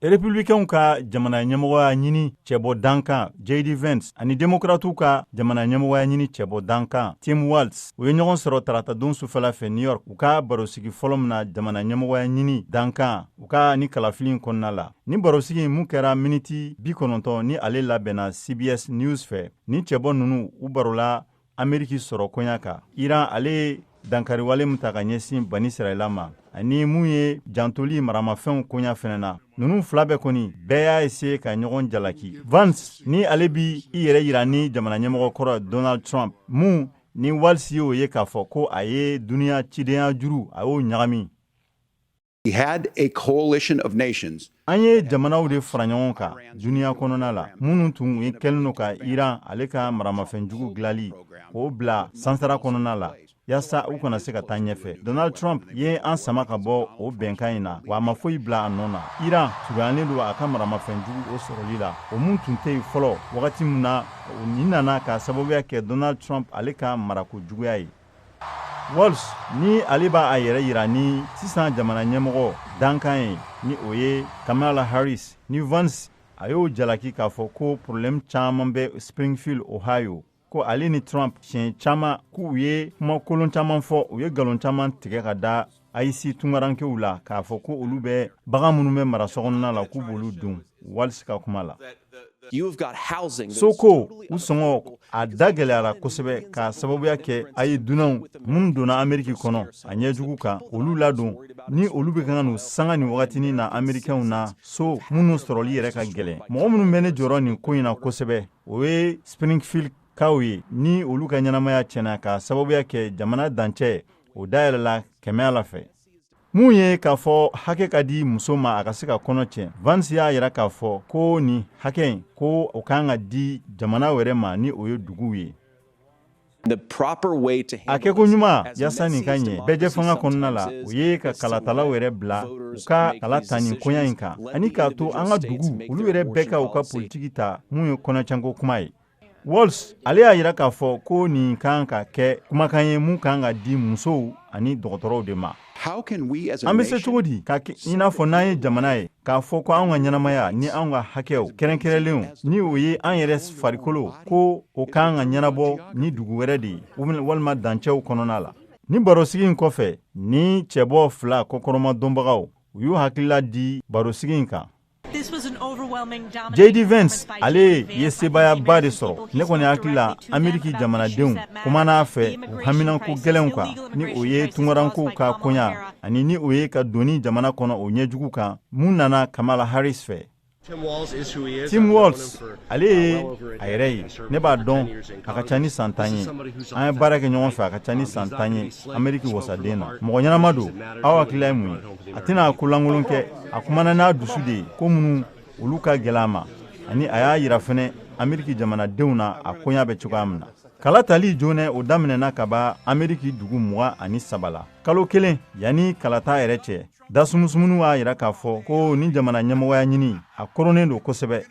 Républicainw ka jamana ɲɛmɔgɔya ɲini cɛbɔ dankan JD Vance ani Demokratiw ka jamana ɲɛmɔgɔya ɲini cɛbɔ dankan Tim Walz, u ye ɲɔgɔn sɔrɔ taratadon sufɛla fɛ New York, u ka barosigi fɔlɔ min na jamana ɲɛmɔgɔya ɲini dankan u ka ni kalafili kɔnɔna la. Ni barosigi mun kɛra miniti 90 ni ale labɛnna CBS News fɛ, ni cɛbɔ ninnu u barola Ameriki sɔrɔ koɲa kan, Iran ale ye dankariwale min ta ka ɲɛsin Bani Israɛla ma, ani mun ye jantoli maramafɛnw koɲa fɛnɛ na. Ninnu fila bɛɛ kɔni, bɛɛ y'a essayer ka ɲɔgɔn jalaki. Vance ni ale bi i yɛrɛ yira ni jamana ɲɛmɔgɔ kɔrɔ Donald Trump, mun ni Walz y'o ye k'a fɔ ko a ye duniya cidenya juru, a y'o ɲagami. We had a coalition of nations. An ye jamanaw de fara ɲɔgɔn kan duniya kɔnɔna la, minnu tun ye kɛlen don ka Iran ale ka maramafɛnjugu dilali k'o bila sansara kɔnɔna la, yaasa u kana se ka taa ɲɛfɛ. Donald Trump ye an sama ka bɔ o bɛnkan in na, wa a ma foyi bila a nɔ na. Iran surunyalen don a ka maramafɛnjugu o sɔrɔli la, o mun tun tɛ yen fɔlɔ wagati min na. Nin nana ka sababuya kɛ Donald Trump ale ka marako juguya ye. Walz ni ale b'a a yɛrɛ yira ni sisan jamana ɲɛmɔgɔ dankan ye, ni o ye Kamala Harris, ni Vance a y'o jalaki k'a fɔ ko problème caman bɛ Springfield, Ohio, ko ale ni Trump siɲɛ caman k'u ye kumakolon caman fɔ, u ye nkalon caman tigɛ ka da ICE tunkarankew la, k'a fɔ ko olu bɛ bagan minnu bɛ mara sokɔnɔna la, k'u b'olu dun. Walz ka kuma la, soko u sɔngɔ a da gɛlɛyara kosɛbɛ k'a sababuya kɛ a ye dunanw minnu donna Ameriki kɔnɔ a ɲɛjugu kan, olu ladon ni olu bɛ kan n'u sanga nin wagatinin na. Amerikɛnw na so minnu sɔrɔli yɛrɛ ka gɛlɛn. Mɔgɔ minnu bɛ ne jɔrɔ nin ko in na kosɛbɛ, o ye Springfield kaw ye, ni olu ka ɲɛnamaya tiɲɛna k'a sababuya kɛ jamana dancɛ o dayɛlɛla kɛmɛ ala fɛ. Mun ye k'a fɔ hakɛ ka di muso ma a ka se ka kɔnɔ tiɲɛ, Vance y'a yira k'a fɔ ko nin hakɛ in, ko o kan ka di jamana wɛrɛ ma, ni o ye duguw ye. A kɛko ɲuman yaasa nin ka ɲɛ bɛɛjɛ fanga kɔnɔna la, o ye ka kalatalaw yɛrɛ bila u ka kala ta nin koɲa in kan, ani k'a to an ka dugu olu yɛrɛ bɛɛ ka u ka politiki ta mun ye kɔnɔcɛnko kuma ye. Walz ale y'a yira k'a fɔ ko nin kan ka kɛ kumakan ye mun kan ka di musow ani dɔgɔtɔrɔw de ma. An bɛ se cogo di ka i n'a fɔ n'an ye jamana ye k'a fɔ ko anw ka ɲɛnamaya ni anw ka hakɛw kɛrɛnkɛrɛnlenw, ni o ye an yɛrɛ farikolo, ko o kan ka ɲɛnabɔ ni dugu wɛrɛ de ye walima dancɛw kɔnɔna la? Ni barosigi in kɔfɛ, ni cɛbɔ fila kɔkɔrɔma dɔnbagaw, u y'u hakilila di barosigi in kan. JD Vance ale ye sebaayaba de sɔrɔ. Ne kɔni hakili la, Ameriki jamanadenw kumana a fɛ u haminanko gɛlɛnw kan, ni o ye tunkarankow ka koɲa ani ni o ye ka doni jamana kɔnɔ o ɲɛjugu kan mun nana Kamala Harris fɛ. Tim Walz ale ye a yɛrɛ ye. Ne b'a dɔn a ka ca ni san 10 ye, an ye baara kɛ ɲɔgɔn fɛ a ka ca ni san 10 ye Ameriki wasaden na. Mɔgɔ ɲɛnama don. Aw hakilila ye mun ye? A tɛna ko lankolon kɛ. A kumana n'a dusu de ye, ko minnu olu ka gɛlɛn a ma, ani a y'a yira fɛnɛ Ameriki jamanadenw na a koɲa bɛ cogoya min na. Kala tali joona o daminɛna ka ban Ameriki dugu 23 la, kalo kelen yanni kalata yɛrɛ cɛ. Dasumusumunu y'a yira k'a fɔ ko ni jamana ɲɛmɔgɔya ɲini a koronnen don kosɛbɛ.